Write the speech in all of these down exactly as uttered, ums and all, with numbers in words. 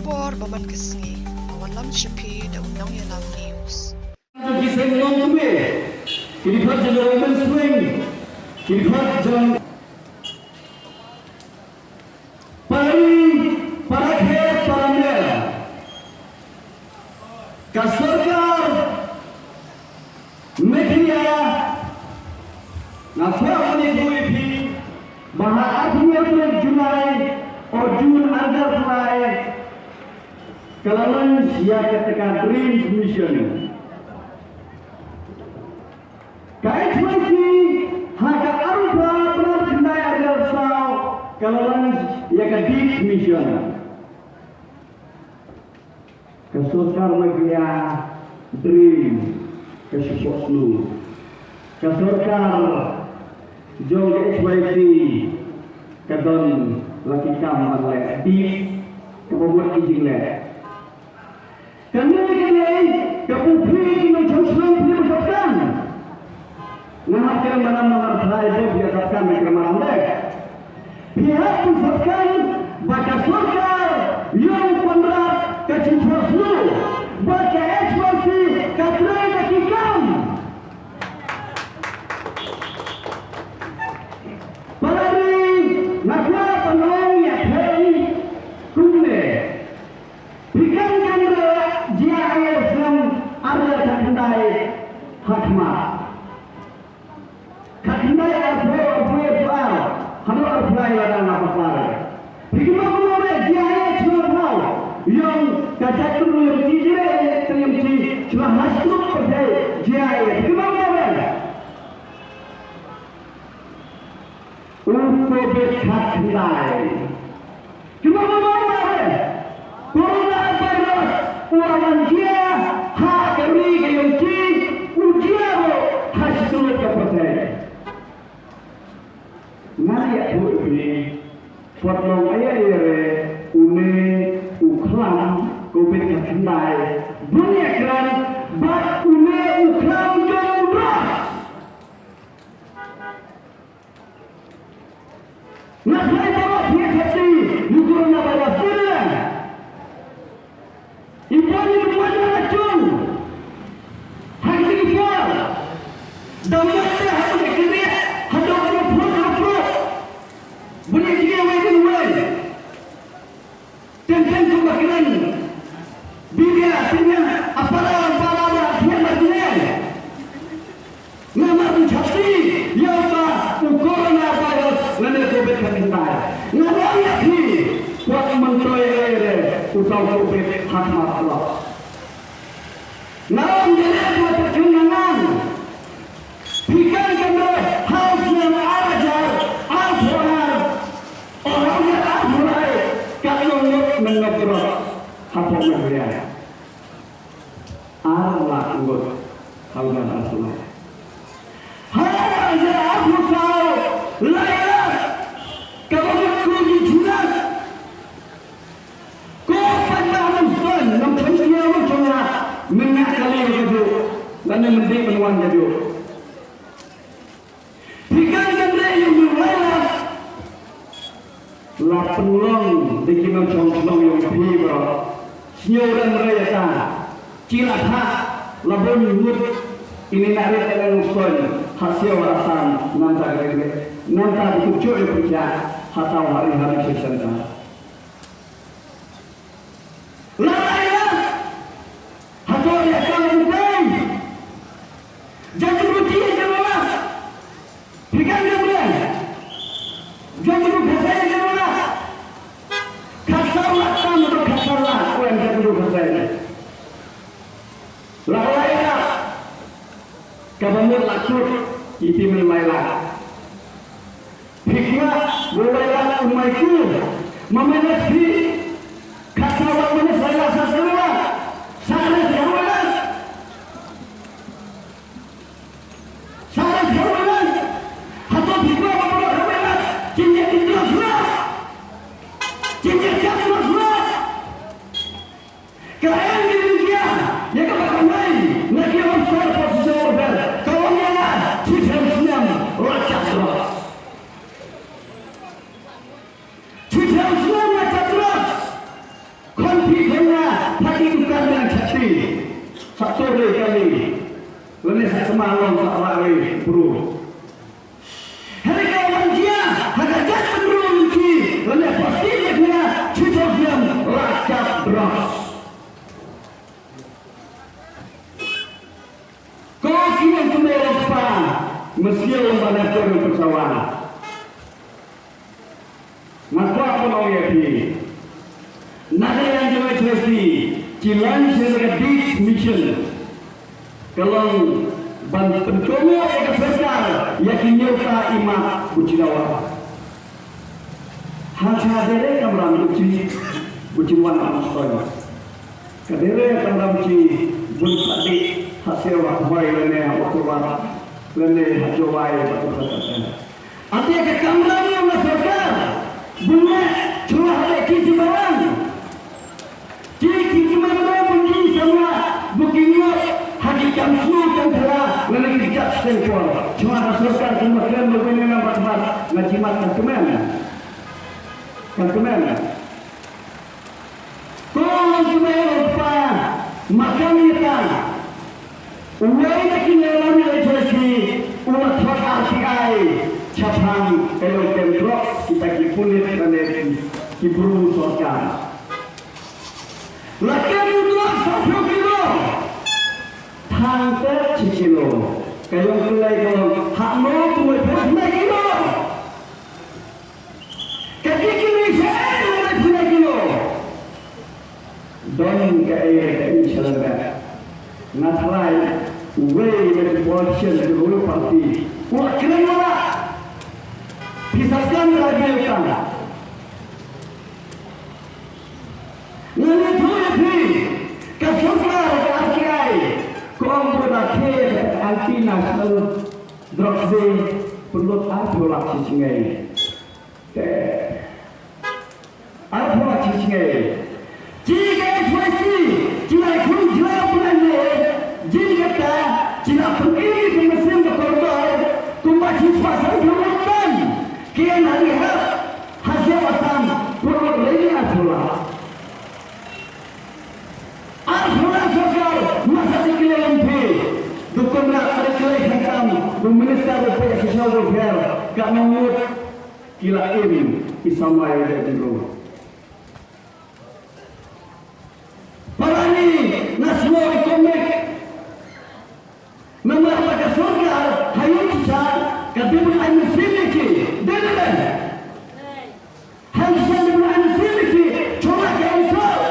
Por ba man ka sngi, nga wanlam sha phi da u Nongïalam News. Ki seng nongkmie, ki dkhot jong ka Women's Wing, ki dkhot jong Pari, para khet, para mer. Ka sorkar Meghalaya, nga kwah ban ïathuh ïa phi ba ha arphew tarik July, o June, arhajar arphew lai, ka la launch ïa kata ka DREAMS Mission. Ka H Y C ha ka arphew phra Phadar khyndai arhajar arphew saw ka la launch ïa ka DEEP Mission. Ka sorkar Meghalaya DREAM ka shu pohsniew. Ka sorkar jong ka H Y C ka don la ki kam ban leh, DEEP kaba mut ki jingleh. Kane ka dei ka pynphri ki nongshong shnong phi ba sah kan. Nga hap kren ba nam namar trai bo phi sah kan, me kren ba nam de. Phi hap phi sah kan ba ka sorkar ïong Conrad ka jingphohsniew, ba ka H Y C ka trei da ki kam. Para ri, nga kwah ban ong ïa phi kumne. Phi kan kan re J I A snem arhajar khatkhyndai ha khmat. Khatkhyndai arphew, arphew, arphew ar, haduh arphew lai la dang la patlai. Phi kumno kumno re J I A snem arphew, ïong ka jaitbynriew Ïoungtï, Ïoungtï shuwa ha shnong pyrthei J I A. Phi kumno kumno re. U Covid khatkhyndai. Kumno kumno kumno re. Corona virus u la wan jia ha ka ri ka Ïoungtï, u jia ruh ha shi tylli ka pyrthei. Ngan ïathuh ïa phi, pat long ïa ïa re, une u khlam Covid khatkhyndai, bun ïa kren, bad une u khlam jong u drugs. Nga khlaiñ ba phi ïa sati ïa u coronavirus, phi ïa. I pon i pon la chung. Ha ki por. Da mo te ha ki kri. Ha do ko pon ko pro. Bun i ki wei din wei. Teng teng kum ba kren. Bibia, teng teng, a para, a para, a para, a para, a para. Namar u shakri ïa uta u coronavirus lane Covid khatkhyndai. Nga ong ïa phi, kwah myntoi ïa re uta u Covid ha khmat. Nga ong ïa re, kwah ta kren nga ngan. Phi kan kynnoh ha u snem ar hajar arphew ar, o ha u snem arphew lai, ka long ngut men ngut rot hapoh Meghalaya. Ar lak ngut ha u snem arphew lai. Ha u snem arphew saw, lai lak, kaba mut ku ki jingïaseng. Ko pat ba ngam sngewthuh, ngam sngewthuh ïa u jong nga, mynta kali kajuh, lane mynta mynwan kajuh. Phi kan kynnoh ïa u lai lak. La pynlong da ki nongshong shnong ïong phi baroh. Sngewrem re ïa ta. Ki la thah la bun ngut. Ini na rit ïa ngi nongshong ha Siaw ha Assam, nangta ka rit. Nangta ki kynjoh ïa phi ha Tawhari Rehabilitation Centre. La ïa. Hato ïa ka la bukai. Jaitbynriew ki ïa ka la. Phi kan ïa bukai. Jaitbynriew Khasi ïa ka la. Khatsaw lak tam to khatsaw lak, ko ïa jaitbynriew Khasi. La ïa. Kaba mut la kut, iti men la ïa. Phi kwah ba u lai lak un mai ku. Ma minus phi. Khatsaw lak minus lai lak sa sa lak. Sa lak sa lak. Sa lak sa lak. Hato phi kwah ba u lai lak. Kin ïa kin lak sa lak. Kin ïa kin lak sa lak. Ka M D India, ïa kaba kawei na ki officer position officer, ka ong ïa nga, shitrhem snem la jat drugs. Shitrhem snem la jat drugs. Khun phi Pha ki dukan nang chati. Sa to re kali. Lane sa kema long sa ra re bru. Hynrei ka wan jia ha ka jaitbynriew ki lane pasti ne kya chi to siam ra kap bros. Ko ki ong kmie long kpa, mestier long ba na kor pynsawa. Nga kwah ban ong ïa phi. Nangta ïa jong H Y C, ki launch ïa ka Deeds Mission. Ka long ban pynkomo ïa ka sorkar ïa ki ñiewta imat bad ki dawa. Hangta dei re kamram bad ki, bad ki wan ong stoi. Ka dei re kamram ki bun pati ha Sewak Hwai lane ha Uttarwat lane ha Jowai bad Uttar Pradesh. Ate ka kamram ïa ka sorkar bun ne chwa ha ki si balang. Ki ki ki man bun ki samla bu ki ngot ha ki kam slu kam thara lane ki jat seng por. Chwa ha sorkar ki ma kren bun ne na bat bat na jimat ka kmen. Ka kmen. Ko ki mei u kpa, ma kam ïa ka. Uwei na ki nongïalam H Y C u la thok R T I shaphang ka ïoh kem drugs kita ki pulit lane ki bru sorkar. La kem drugs sawphew kilo. Thang te shi kilo. Ka ïong Pynlei ka long, hangno tu wei phew kilo. Ka dei kine shaei u dei phi na kino. Don kaei kaei shalyndet. Nga tharai uwei na ki politician ka ruh party u la kren wala. Phi sa kren ka dei ka. Nga ïathuh ïa phi, ka sorkar ka R T I ka ong ba ka anti national drugs day pynlut arphew lak shi sngei. Te arphew lak shi sngei. Ki ka H Y C ki la khun jla pynlait ne, jin kata ki la pynim ki mynsiem ba kordor kumba ki pasal pynlut tan. Ki na rehab ha Siaw Assam pynlut lei arphew lak. Arphew lak sorkar, masa dei kylliang phi. Dukun na dei kylliang khamtam, u minister u peit social welfare, ka nongut ki la im, i samla ïa dei bynriew. Para ni, na sngew i komik. Namar ba ka sorkar ha ïing ki cha ka dei ban ai mynsiem ïa ki. Dei ne em? Ha ïing ki cha dei ban ai mynsiem ïa ki. Chwa ka insult.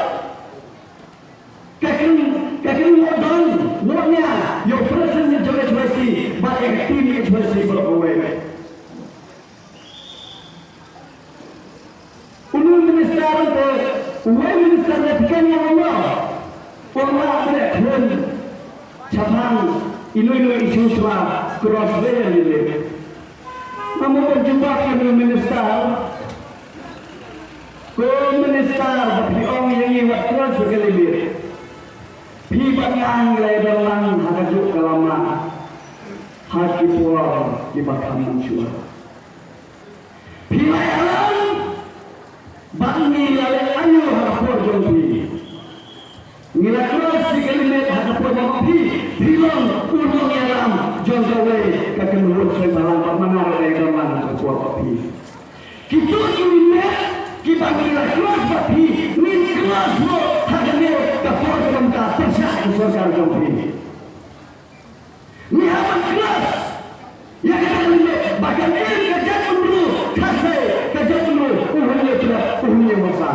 Ka kren, ka kren wad don wad nia ïa u president jong H Y C bad ïa ka team H Y C baroh kawei. Unu minister te, uwei minister te phi kren ïa u mo. U la pynleh khun shaphang ino ino issue shuwa cross rail limit. Nga mut ban jubab ïa unu minister. Ko minister, ba phi ong ïa ngi wat cross rail limit. Phi bad nga ngi la ïadon lang ha kajuh ka lama ha ki por kiba kham mynshuwa. Phi la ïalam bad ngi la leh aïu ha ka por jong phi? Ngi la cross ïa ka limit ha ka por jong phi. Phi long u nongïalam jong kawei ka kynhun seng bhalang bad ma nga ruh la ïalam ha ka por jong phi. Kito ki limit kiba ngi la cross bad phi, ngin cross ruh ha kane ka por jong ka pyrshah ka sorkar jong phi. Ngi hap ban cross ïa kata ka limit ba kan im ka jaitbynriew Khasi, ka jaitbynriew u hynñiew jrep, u hynñiew masa.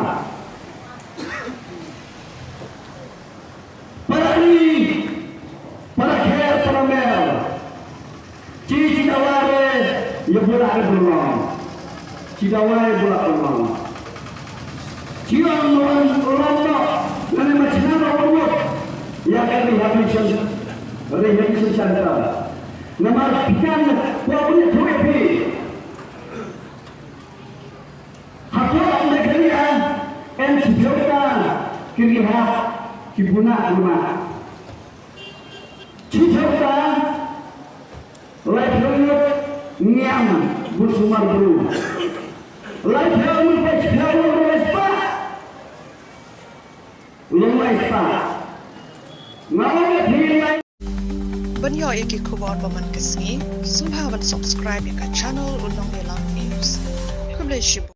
Para ri, para kher, para mer. Chi chi dawa re ïa bula re bula. Chi dawa re bula bula. Chi ong wan wan no nane ma chna ba wan wan ïa ka rehabilitation, rehabilitation center. Namar phi kan kwah ban ïathuh ïa phi. Hapoh Meghalaya em shiphew ta ki rehab ki buna buna. Shiphew ta laiphew ngut ngiam bun sumar bru. Laiphew ngut ba shiphew ngut ba spah. Long ai sa. Nga ong ïa phi lai. Ban ïoh ïa ki khubor ba man ka sngi, sngewbha ban subscribe ïa ka channel U Nongïalam News. Khublei shibun.